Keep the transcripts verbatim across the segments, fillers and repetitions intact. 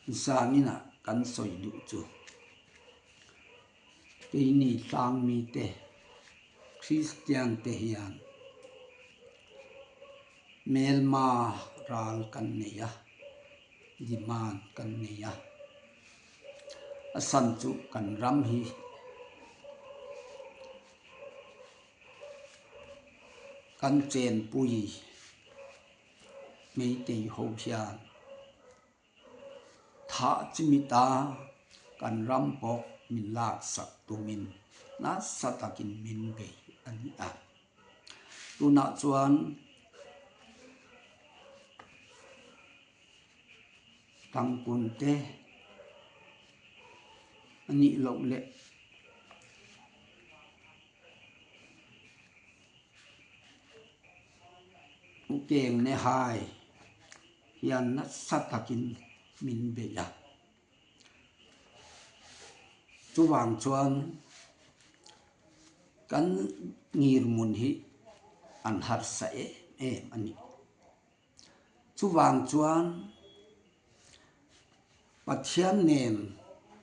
Insangin a kan sawi duh chu, keini tlangmite, Kristiante hian hmelma ral kan nei a, demand kan nei a. A san chu kan ram hi kan chenpui Meitei ho hian thah chimita kan ram pawh min laksak tumin nasa takin min bei a ni a. Tunah chuan Tangkunte a nih loh leh U Kengnehai hian nasa takin min bei a. Chuvang chuan kan ngirhmun hi an harsa em em a ni. Chuvang chuan Pathian nen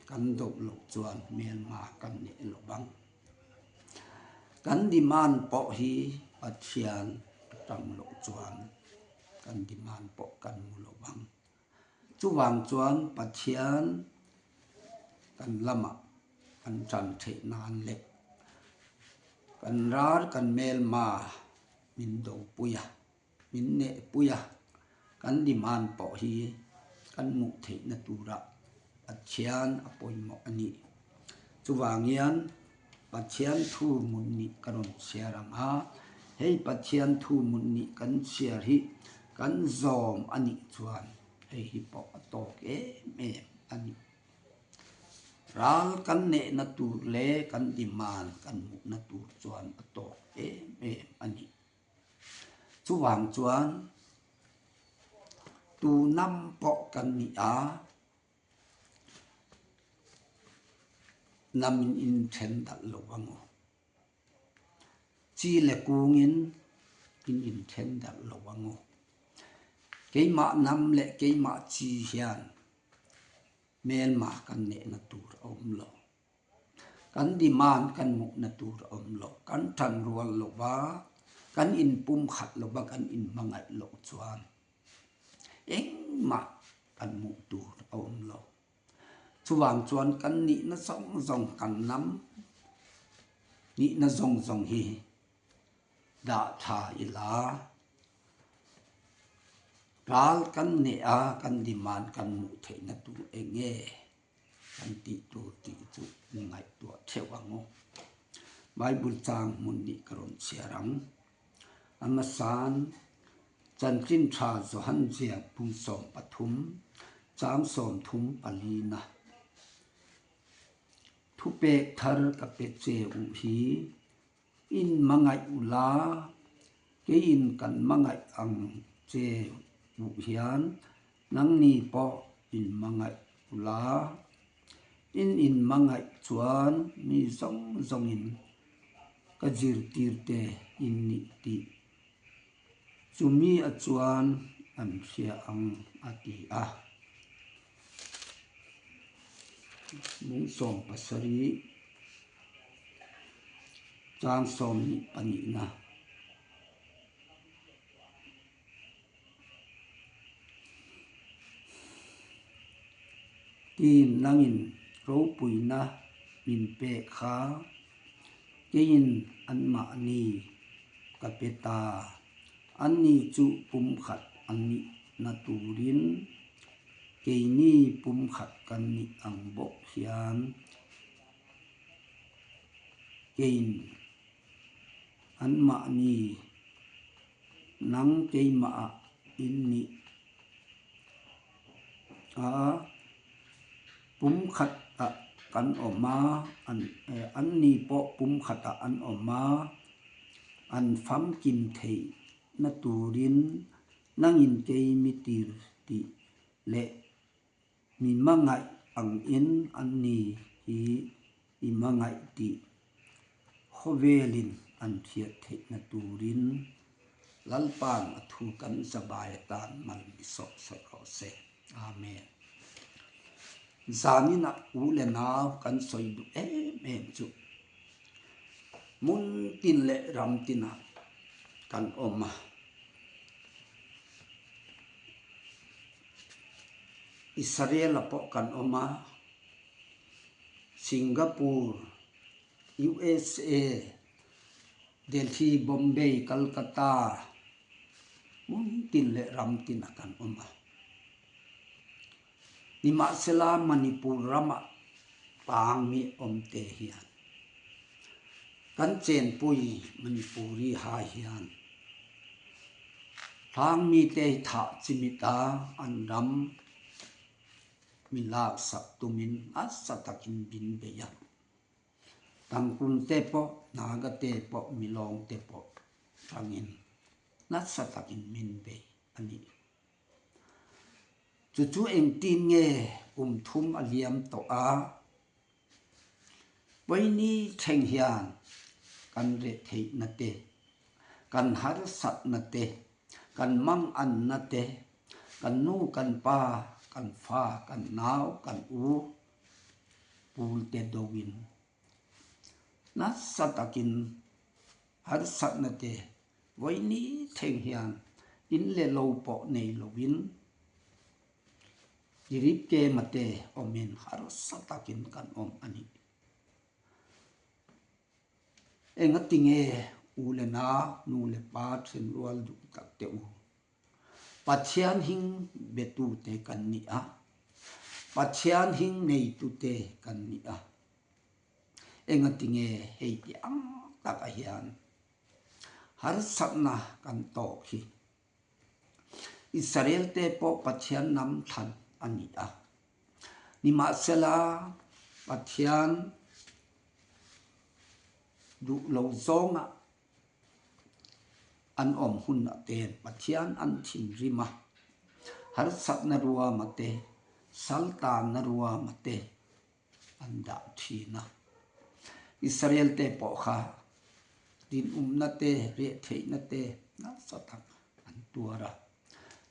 kan do loh chuan hmelma kan nei lo vang. Kan demand pawh hi Pathian a ṭang loh chuan kan demand pawh kan mu lo vang. Chuvang chuan Pathian kan lamah kan ṭan theih nan leh kan ral kan hmelma min dopui a, min nehpui a, kan demand pawh hi kan muh theihna tura Pathian a pawimawh a ni. Chuvang hian Pathian thu hmun nih ka rawn chhiar ang a, hei Pathian thu hmun nih kan chhiar hi kan zawm a nih chuan hei hi pawh a tawk em em a ni. Ral kan nehna tur le kan demand kan muhna tur chuan a tawk em em a ni. Chuvang chuan tu nam pawh kan ni a, namin in ṭhen darh lo ang u. Chi le kungin in in ṭhen darh lo ang u. Keimah nam leh keimah chi hian hmelma kan nehna tur a awm lo. Kan demand kan muhna tur a awm lo. Kan ṭan rual lo va, kan in pumkhat lo va, kan in hmangaih loh chuan engmah kan muh tur a awm lo. Chuvang chuan kan nihna zawng zawng, kan nam nihna zawng zawng hi dah thla ila, ral kan neh a, kan demand kan muh theihna tur eng nge kan tih tur tih chu ngaihtuah theuh ang u. Bible chang hmun nih ka rawn chhiar ang. A hmasan, Chanchin Ṭha Johan ziak bung sawm pathum, chang sawm thum palina. Thupek thar ka pe che u hi, in hmangaih u la, keiin kan hmangaih ang che u hian, nangni pawh in hmangaih u la. In in hmangaih chuan mi zawng zawngin ka zirtirte in nih tih chu mi a chuan an hria ang, a ti a. Bung sawm pasarih, chang sawm hnih panina. Tin, nangin ropuina min pek kha, keiin anmahni ka pe ta, anni chu pumkhat an nihna turin keini pumkhat kan nih ang bawk hian, keiin anmahni nang keimahah in nih a, pumkhatah kan awm a, an, eh, anni pawh pumkhatah an awm a, an famkim theihna turin nangin kei mi tir tih leh mi hmangaih angin anni hi i hmangaih tih khawvelin an hriat theihna turin Lalpan a thu kan zabai atan mal mi sawk sawk rawh se. Amen. Zaninah u le nau kan sawi duh em em chu, hmun tin le ram tinah kan awm a. Israel-a pawh kan awm a, Singapore, U S A, Delhi, Bombay, Calcutta, hmun tin le ram tinah kan awm a. Nimahsela Manipur ramah tlangmi awmte hian, kan chenpui Manipuri-hai hian tlangmite hi thah chimit a, an ram mi laksak tumin nasa takin min bei a. Tangkhul te pawh, Naga te pawh, Milawng te pawh ṭangin nasa takin min bei a nih. Chu chu engtin nge kum thum a liam tawh a, vawiin thleng hian kan retheihnate, kan harsatnate, kan mangannate, kan nu, kan pa, kan fa, kan nau, kan u, pulte doin nasa takin harsatnate, vawiin thleng hian in le lo pawh nei lovin, tirip kema te awmin harsa takin kan awm a nih. Engatinge u le nau, nu le pa, ṭhen rual duh tak te u, Pathian hing betute kan ni a, Pathian hing neitute kan ni a. Engatinge hei ti ang taka hian harsatna kan tawk hi? Israel te pawh Pathian nam thlan a ni a. Nimahsela, Pathian duh lo zawnga an awm hunah ten Pathian an thinrim a, harsatna ruama te, saltanna ruama te an dah ṭhin a. Israel te pawh kha dinumna te, retheihnate nasa tak an tuar a.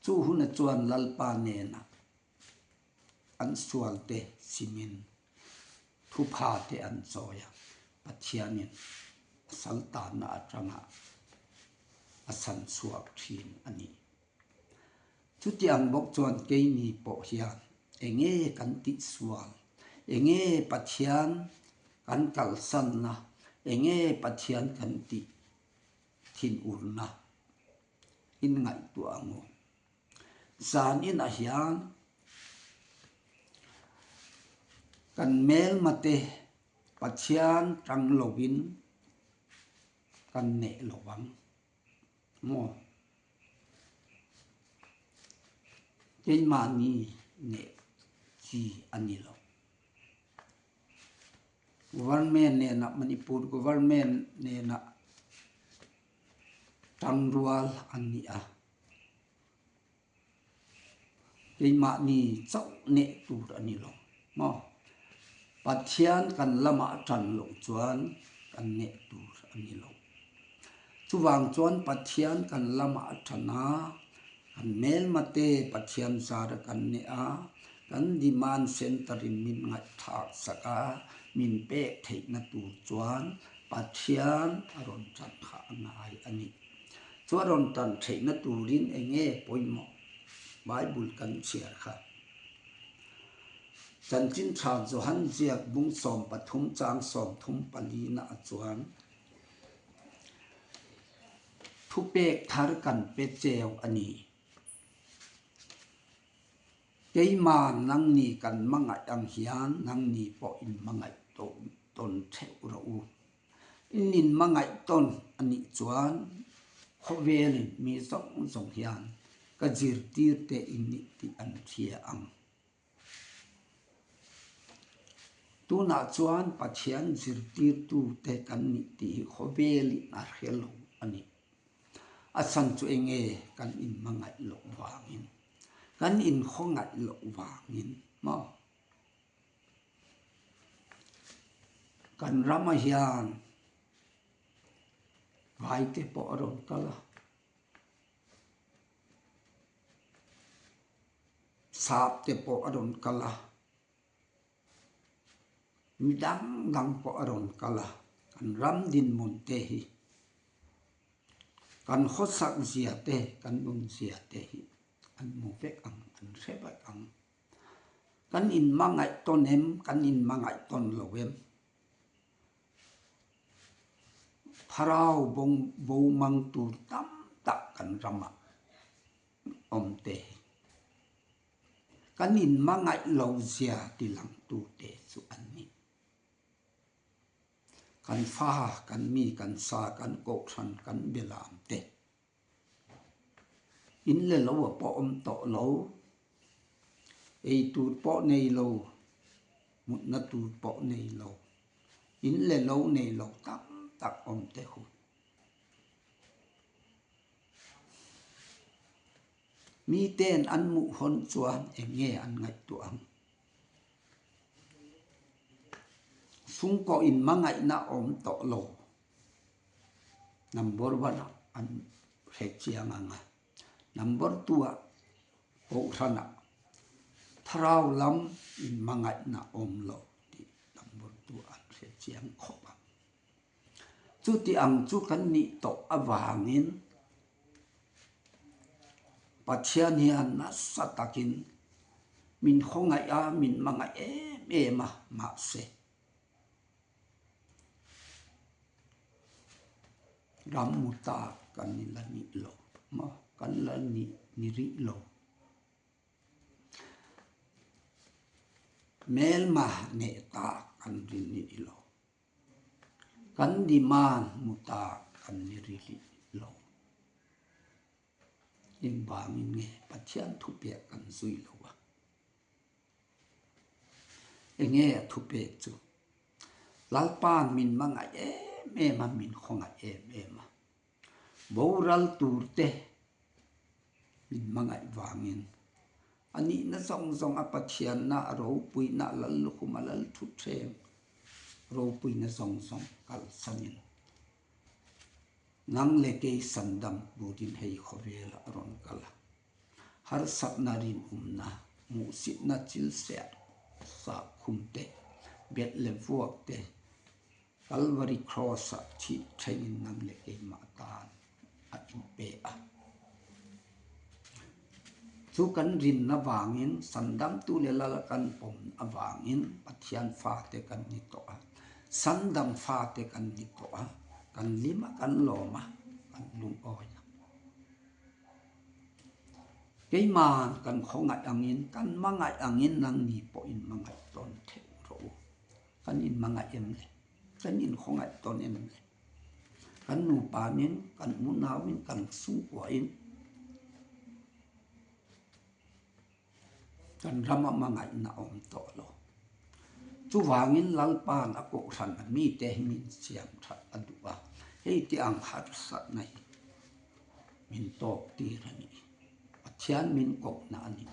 Chu huna chuan Lalpa nena an sualte simin thuphate an chawi a, Pathianin a saltanna aṭanga a sansuak ṭhin a ni. Chutiang bawk chuan keini pawh hian enge kan tih sual, enge Pathian kan kalsanna, enge Pathian kan tih thinurna in ngaihtuah ang u. Zaninah hian kan hmelmate Pathian ṭang lovin kan neh lo vang maw? Keimahni neh chi a ni lo. Government nena, Manipur government nena ṭangrual an ni a. Keimahni chauh neh tur a ni lo maw? Pathian kan lamah a ṭan loh chuan kan neh tur a ni lo. Chuvang chuan Pathian kan lamah a ṭan a, kan hmelmate Pathian zara kan neh a, kan demand center-in min ngaihthak sak a, min pek theihna tur chuan Pathian a rawn ṭan kha a ngai a ni. Chu a rawn ṭan theihna turin enge pawimawh? Bible kan chhiar kha. Chanchin Ṭha Johan ziak bung sawm pathum chang sawm thum palina a chuan, thupek thar kan pe cheu a ni. Keiman nangni kan hmangaih ang hian nangni pawh in hmangaih tawn, tawn theuh rawh u. In inhmangaih tawn a nih chuan khawvelin mi zawng zawng hian ka zirtirte in nih tih an hria ang. Tunah chuan Pathian zirtirtute kan nih tih hi khawvelin a hre lo a ni. A san chu enge kan inhmangaih loh vangin, kan inkhawngaih loh vangin maw? Kan rama hian vaite pawh a rawn kal a, sapte pawh a rawn kal a, Mi dang dang pawh a rawn kal a, kan ram dinmun te hi, kan khawsak zia te, kan nun zia te hi an hmu vek ang, an hre vek ang. Kan inhmangaih tawn em, kan inhmangaih tawn lo em? Thlarau bawng, bo mang tur tam tak kan rama awm te hi kan inhmangaih lo zia ti lang tu te chu an nih. Kan fa, kan mi, kan sa, kan kohhran, kan belam te. In le lo a pawh awm tawh lo, ei tur pawh nei lo, mutna tur pawh nei lo, in le lo nei lo tam tak awm te khu. Miten an muh hawn chuan eng nge an ngaihtuah ang? Sungkaw inhmangaihna awm tawh lo. Number one-ah an hre chiang ang a. Number two-ah kohhranah thlarau lam inhmangaihna awm lo tih number two-ah an hre chiang khawp a. Chuti ang chu kan nih tawh avangin Pathian hian nasa takin min khawngaih a, min hmangaih em em a, mahse, ram mu tak kan ni la nih lo, maw, kan la nih ni rih lo. Hmelma hneh tak kan ri nih lo. Kan demand mu tak kan ni rih lo. Engvangin nge Pathian thupek kan zui lo a? Eng nge a thupek chu? Lalpan min hmangaih em em a, min khawngaih em em a. Boral tur te min hmangaih vangin a nihna zawng zawng a, Pathianna, a ropuina, a lallukhum, a lalthuṭheng, ropuina zawng zawng kalsanin nang le kei sandam burin hei khawvela a rawn kal a. Harsatna, rinumna, muhsitna, chilseh, sakhum te, bet le vuak te, Calvary Cross-a thih ṭhenin nang le keimah tan a inpe a. Chu kan rinna vangin, sandamtu le lal kan pawm avangin Pathian fate kan ni tawh a, sandam fate kan ni tawh a, kan lim a, kan lawm a, kan lungawi a. Keiman kan khawngaih angin, kan hmangaih angin nangni pawh in hmangaih tawn thei rawh u. Kan inhmangaih em le? Kan inkhawngaih tawn em le? Kan nupain, kan unauin, kan sungkuain, kan rama hmangaihna awm tawh lo. Chuvangin Lalpan a kohhran a mite hi min siam ṭhat a duh a. Hei ti ang harsatna hi min tawk tir a nih. Pathian min kohna a nih.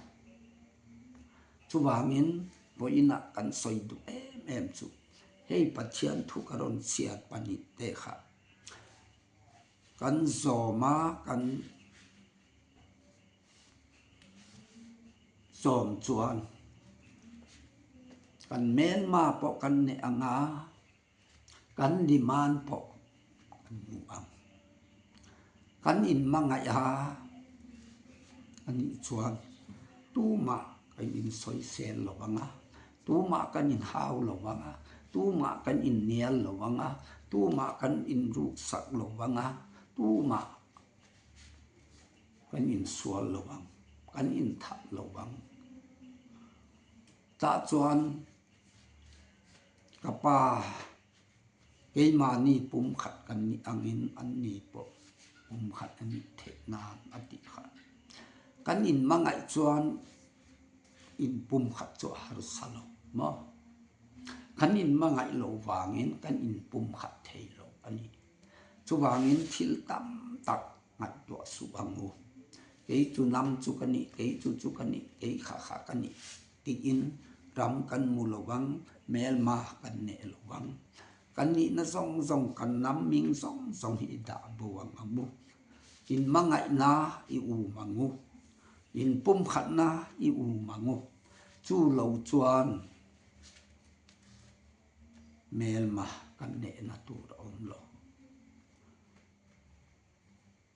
Chuvangin vawiinah kan sawi duh em em chu, hei Pathian thu ka rawn chhiar pahnih te kha kan zawm a, kan zawm chuan kan hmelma pawh kan neh ang a, kan demand pawh kan hmu ang. Kan inhmangaih a, a nih chuan tumah kan insawisel lo ang a, tumah kan inhau lo ang a, tumah kan innial lo ang a, tumah kan inruhsak lo ang a, tumah kan insual lo ang, kan inthah lo ang. Tah chuan ka pa, keimahni pumkhat kan nih angin anni pawh pumkhat a nih theih nan a tih kha. Kan inhmangaih chuan inpumkhat chu a harsa lo maw? Kan inhmangaih lo vangin kan inpumkhat thei lo a nih. Chuvangin thil tam tak ngaihtuah suh ang u. Kei chu nam chu ka nih, kei chu chu ka nih, kei kha kha ka nih, tiin ram kan mu lo vang, hmelma kan neh lo vang. Kan nihna zawng zawng, kan nam hming zawng zawng hi i dah bo ang ang u. Inhmangaihna i um ang u. Inpumkhatna i um ang u. Chu lo chuan melma kan nehna tur a um lo.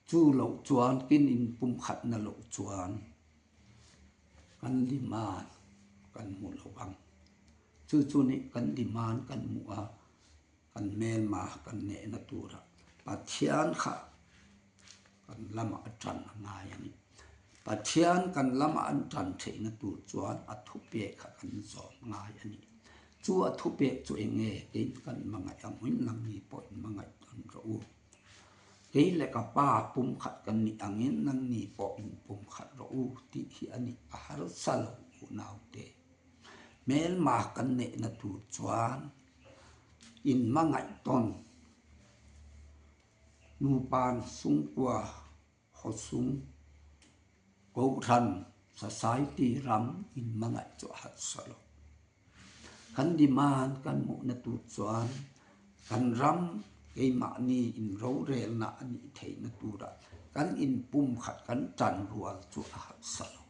Chu lo chuan kan inpumkhatna lo chuan kan demand kan hmu lo vang. Chu chu ni kan demand kan hmu a, kan melma kan nehna tura Pathian kha kan lama a ṭan a ngai a nih. Pathian kan lama an ṭan theihna tur chuan a thupek kha kan zawm ngai a nih. Chu a thupek chu eng nge? Keiin kan hmangaih ang, nangni pawh inhmangaih tawn rawh u. Kei le ka Pa pumkhat kan nih angin nangni pawh inpumkhat rawh u tih hi a nih. A harsa lo, unaute. Melma kan nehna tur chuan inhmangaih tawn, nupa sungkua, khawsung, kohran, society, ram inhmangaih chu a harsa lo. Kan demand kan hmuhna tur chuan kan ram keimahni inrorelna a nih theihna tura kan inpumkhat kan ṭanrual chu a harsa lo.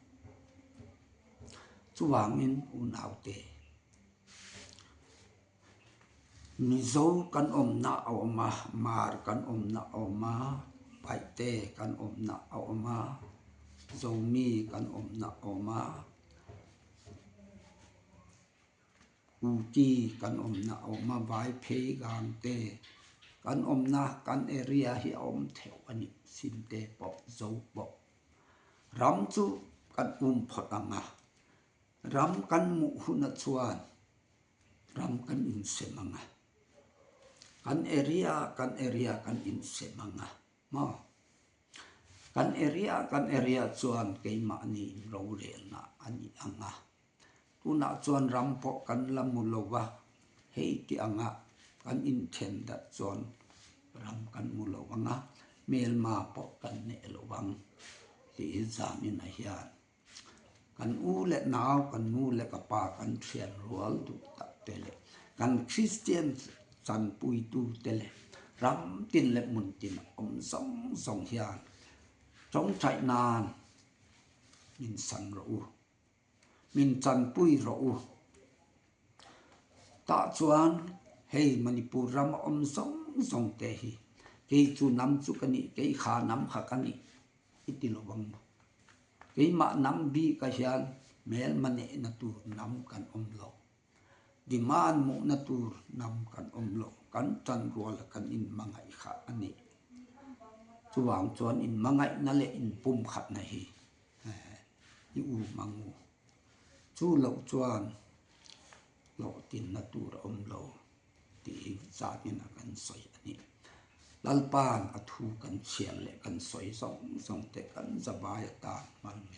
Chuvangin unaute, Mizo kan awmna a awm a, Hmar kan awmna a awm a, Paite kan awmna a awm a, Zomi kan awmna a awm a, Kuki kan awmna a awm a, Vaiphei, Gangte kan awmna, kan area hi a awm theuh a nih, Sinte pawh, Zo pawh. Ram chu kan um phawt ang a, ram kan hmuh huna chuan ram kan insem ang a, kan area, kan area kan insem ang a, maw? Kan area, kan area chuan keimahni inrorelna a ni ang a. Tunah chuan ram pawh kan la hmu lo va, hei ti ang a, kan inthen dat chuan ram kan hmu lo ang a, melma pawh kan neh lo ang tih hi zanin a hian kan u le nau, kan nu le ka pa, kan ṭhianrual duh tak te le kan Kristian chanpuitu te le ram tin le hmun tin a awm zawng zawng hian ṭawngṭaih nan min san rawh u, min chanpui rawh u. Tah chuan hei Manipur ram a awm zawng zawng te hi, kei chu nam chu ka nih, kei kha nam kha ka nih i ti lo vang maw? Keimah nam bik a hian melma nehna tur nam kan awm lo, demand hmuhna tur nam kan awm lo, kan ṭanrual kan inhmangaih kha a nih. Chuvang chuan inhmangaihna leh inpumkhatna hi, eh, i um ang u. Chu lo chuan hlawhtlinna tur a awm lo tih hi zanin a kan sawi a nih. Lalpan a thu kan chhiar leh kan sawi zawng zawng te kan zavai atan mal mi